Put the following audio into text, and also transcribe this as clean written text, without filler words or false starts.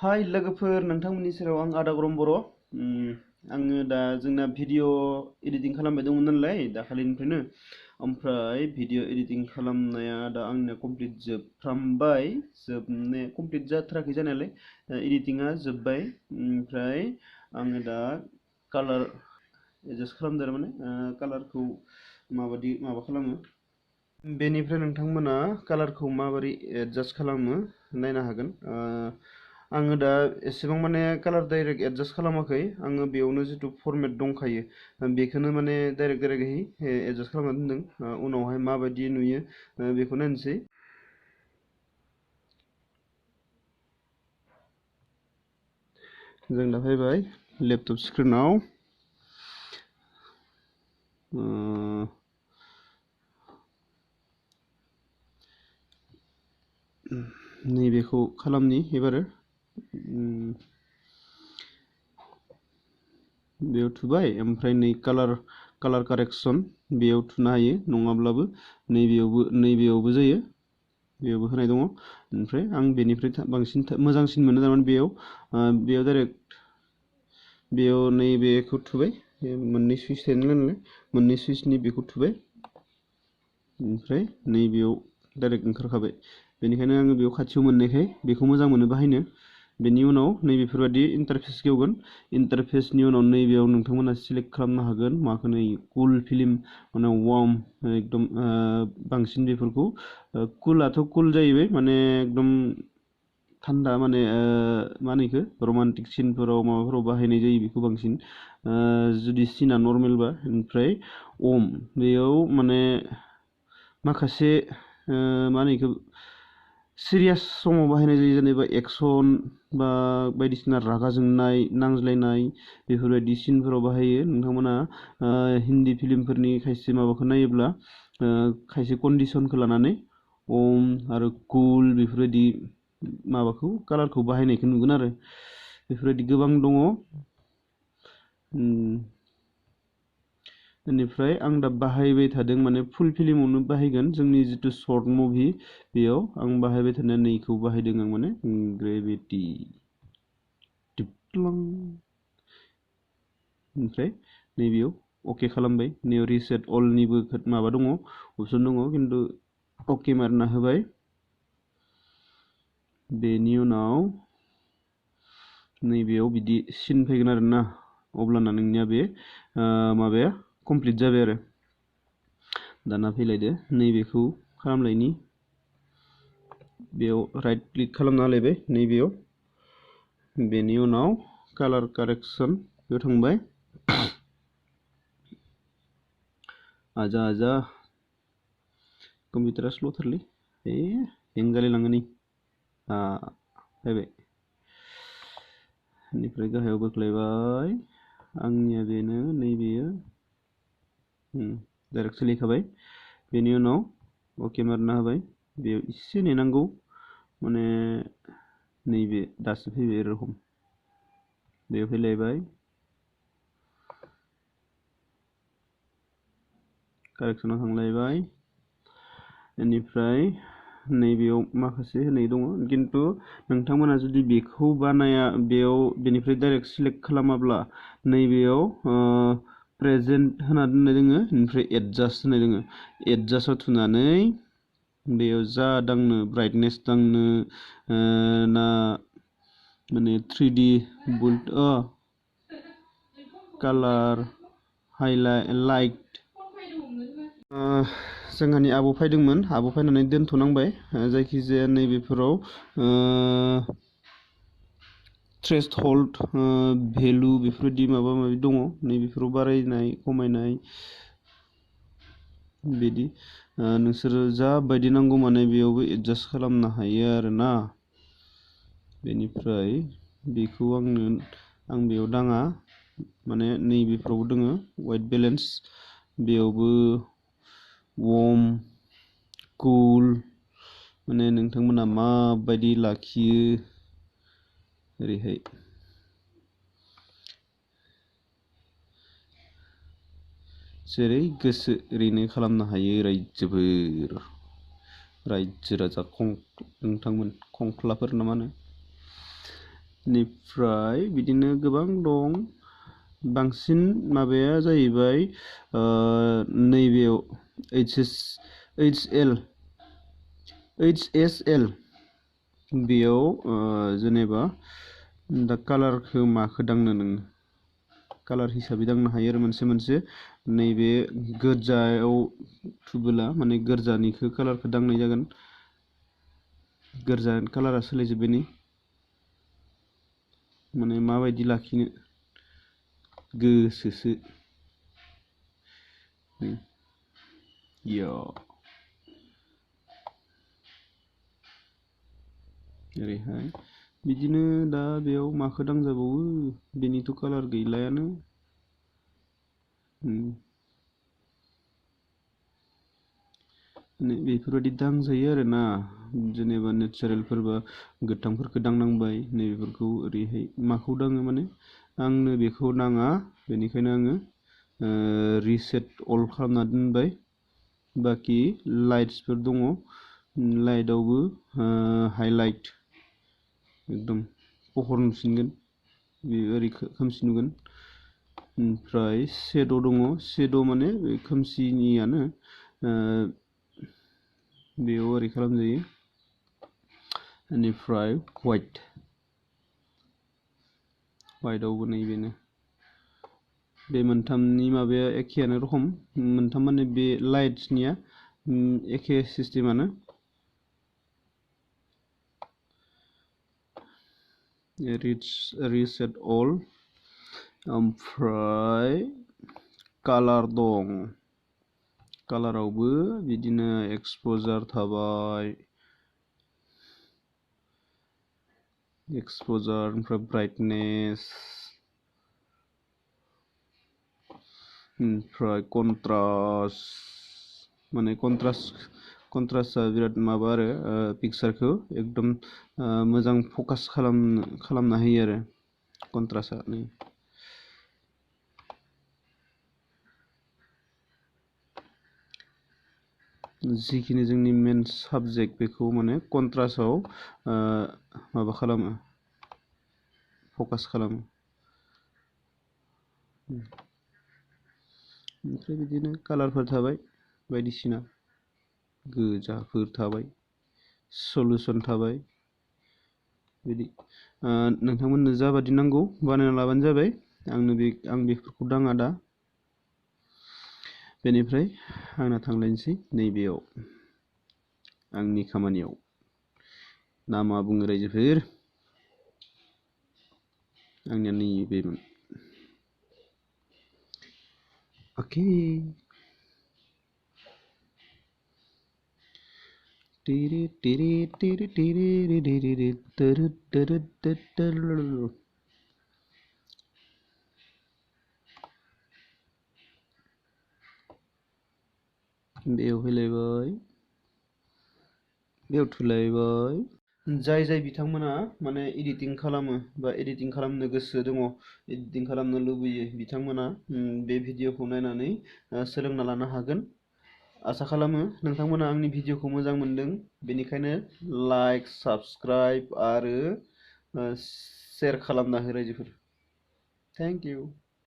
हाय लोगोफोर नोंथांमोननि सेराव आं आदा गरम बर' आङो दा जोंना भिडिअ एडिटिं खालामबाय दंमोन नालाय दाखालिनिफ्रायनो ओमफ्राय भिडिअ एडिटिं खालामनाया दा आंना कमप्लिट जोबफ्रामबाय जोबनाया कमप्लिट जाथाराखै जानायालाय एडिटिंआ जोब्बाय ओमफ्राय आङो दा कालार एडजास्ट खालामदों आरो माने कालारखौ माबा खालामो बेनिफ्राय नोंथांमोना कालारखौ माबोरै एडजास्ट खालामो नायनो हागोन आङो दा एसेबां माने कालार डाइरेक्ट एडजास्ट खालामाखै आङो बेयावनो जितु फरमेट दंखायो बेखौनो माने डाइरेक्टहै एडजास्ट खालामना दोनदों उनावहाय माबायदि नुयो बेखौ नायनोसै जों दा फैबाय लेपटप स्क्रिनाव नैबेखौ खालामनि एबारो बेयाव थुबाय ओमफ्राय नै कालार कारेक्सन बेयाव थुनो हायो नङाब्लाबो नैबेयावबो जायो बेयावबो होनाय दङ ओमफ्राय आं बेनिफ्राय बांसिन मोजांसिन मोनो थारमाने बेयाव डाइरेक्ट बेयाव नैबेखौ थुबाय मोननै सुइच थायो नालाय मोननै सुइचनि बेखौ थुबाय ओमफ्राय नैबेयाव डाइरेक्ट ओंखारखाबाय बेनिखायनो आङो बेयाव खाथियाव मोननायखाय बेखौ मोजां मोनो बाहायनो बेनि उनाव नैबेफोरबायदि इन्टारफेस गेवगोन इन्टारफेसनि उनाव नैबेयाव नोंथांमोना सिलेक्ट खालामनो हागोन माखौ नै कुल फिल्म माने वार्म एकदम बांसिन बेफोरखौ कुलाथ' कुल जाहैबाय माने एकदम थान्दा माने मा होनो इखो रमान्टिक सिनफोराव माबाफोराव बाहायनाय जायो बेखौ बांसिन जुदि सिना नर्मेलबा ओमफ्राय ओम बेयाव माने माखासे मा होनो इखो सिरियास समाव बाहायनाय जायो जेनेबा एक्सन बा बायदिसिना रागा जोंनाय नांज्लायनाय बेफोरबायदि सिनफोराव बाहायो नोंथांमोना हिन्दी फिल्मफोरनि खायसे माबाखौ नायोब्ला खायसे कन्डिसनखौ लानानै ओम आरो कुल बेफोरबायदि माबाखौ कालारखौ बाहायनायखौ नुगोन आरो बेफोरबायदि गोबां दङ बेनिफ्राय आं दा बाहायबाय थादों माने फुल फिल्मावनो बाहायगोन जोंनि जितु सर्ट मुभि बेयाव आं बाहायबाय थानाय नैखौ बाहायदों आं माने ग्रेभिटि ओमफ्राय नैबेयाव अके खालामबाय नैयाव रिसेट अलनिबो माबा दङ अपसन दङ खिन्थु अके मारना होबाय बेनि उनाव नैबेयाव बिदि सिन फैगोन आरोना अब्लाना नोंनिया बे माबाया कमप्लिट जाबाय आरो दाना फैलायदो नैबेखौ खालामलायनि बेयाव राइट क्लिक खालामना होलायबाय नैबेयाव बेनि उनाव कालार कारेक्सन बेयाव थांबाय आजा कम्पिउटारा स्ल'थारलै हें जालायलाङो नै फैबाय बेनिफ्राय गाहायाव बोख्लायबाय आंनिया बेनो नैबेयो डाइरेक्ट सोलिखाबाय बेनि उनाव अके मारना होबाय बेयाव एसे नेनांगौ माने नैबे दासो फैबाय एरखम बेयाव फैलायबाय कारेक्सनाव थांलायबाय बेनिफ्राय नैबेयाव माखासे होनाय दङ खिन्थु नोंथांमोना जुदि बेखौ बानाया बेनिफ्राय डाइरेक्ट सिलेक्ट खालामाब्ला नैबेयाव प्रेजेन्ट होना दोननाय दोङो ओमफ्राय एडजास्ट होनाय दोङो एडजास्टआव थुनानै बेयाव जा दांनो ब्राइटनेस दांनो ना माने 3D बुल्ट कालार हाइलाइट लाइट जोंहानि आबौ फैदोंमोन आबौ फैनानै दोनथ'नांबाय जायखिजाया नैबेफोराव थ्रेशोल्ड भेलु बेफोरबायदि माबा माबि दङ नैबेफोराव बारायनाय खमायनाय बिदि नोंसोरो जा बायदि नांगौ माने बेयावबो एडजास्ट खालामनो हायो आरोना बेनिफ्राय बेखौ आं बेयाव दाङा माने नैबेफोरावबो दोङो वाइट बेलेन्स बेयावबो वार्म कुल माने नोंथांमोना माबायदि लाखियो ओरैहाय जेरै गोसो ओरैनो खालामनो हायो रायजो राजा नोंथांमोन खंख्लाफोर ना मा होनो बेनिफ्राय बिदिनो गोबां दं। बांसिन माबाया जाहैबाय नैबेयाव HSL बेयाव जेनेबा दा कालारखौ माखौ दांनो नोङो कालार हिसाबै दांनो हायो आरो मोनसे नैबे गोजायाव थुबोला माने गोरजानिखौ कालारखौ दांनाय जागोन। गोरजा कालारा सोलायजोब्बाय नै माने माबायदि लाखिनो गोसोसो ओरैहाय बिदिनो दा बेयाव माखौ दांजाबावो बेनिथ' कालार गैलायानो। बेफोरबायदि दांजायो आरो ना जेनेबा नेचारेलफोरबा गोथांफोरखौ दांनांबाय नैबेफोरखौ ओरैहाय माखौ दाङो माने आंनो बेखौ नाङा बेनिखायनो आङो रिसेट अल खालामना दोनबाय। बाखि लाइट्सफोर दङ लाइटआवबो हाइलाइट एकदम पहर नुसिनगोन बे ओरै खोमसि नुगोन। ओमफ्राय शेड' दङ शेड' माने बे खोमसिनियानो बेयाव ओरै खालामजायो। बेनिफ्राय वाइटआवबो नैबेनो बे मोनथामनि माबाया एखेयानो रखम मोनथाम माने बे लाइट्सनिया एखे सिस्टेमानो। रिसेट अल ओमफ्राय कालार दं कालारावबो बिदिनो एक्सप'जार थाबाय ओमफ्राय ब्राइटनेस ओमफ्राय कन्ट्रास्ट माने कन्ट्रास्टआ बिराद माबा आरो पिक्सारखौ एकदम मोजां फकास खालामना होयो आरो कन्ट्रास्टआ जिखिनि जोंनि मेन साबजेक्ट बेखौ माने कन्ट्रास्टआव माबा खालामो फकास खालामो। ओमफ्राय बिदिनो कालारफोर थाबाय बायदिसिना गोजाफोर थाबाय सलुसन थाबाय बिदि नोंथांमोननो जाबादि नांगौ बानायना लाबानो जाबाय। आं बेफोरखौ दाङा दा। बेनिफ्राय आंना थांलायनोसै नैबेयाव आंनि खामानियाव ना मा बुङो रायजोफोर आंनिया नैबेमोन। अके बेयाव फैलायबाय बेयाव थुलायबाय। जाय बिथांमोना माने एडिटिं खालामो बा एडिटिं खालामनो गोसो दङ एडिटिं खालामनो लुबैयो बिथांमोना बे भिडिअखौ नायनानै सोलोंना लानो हागोन। आसा खालामो नोंथांमोना आंनि भिडिअखौ मोजां मोनदों बेनिखायनो लाइक साबस्क्राइब आरो शेयार खालामना हो रायजोफोर। Thank you.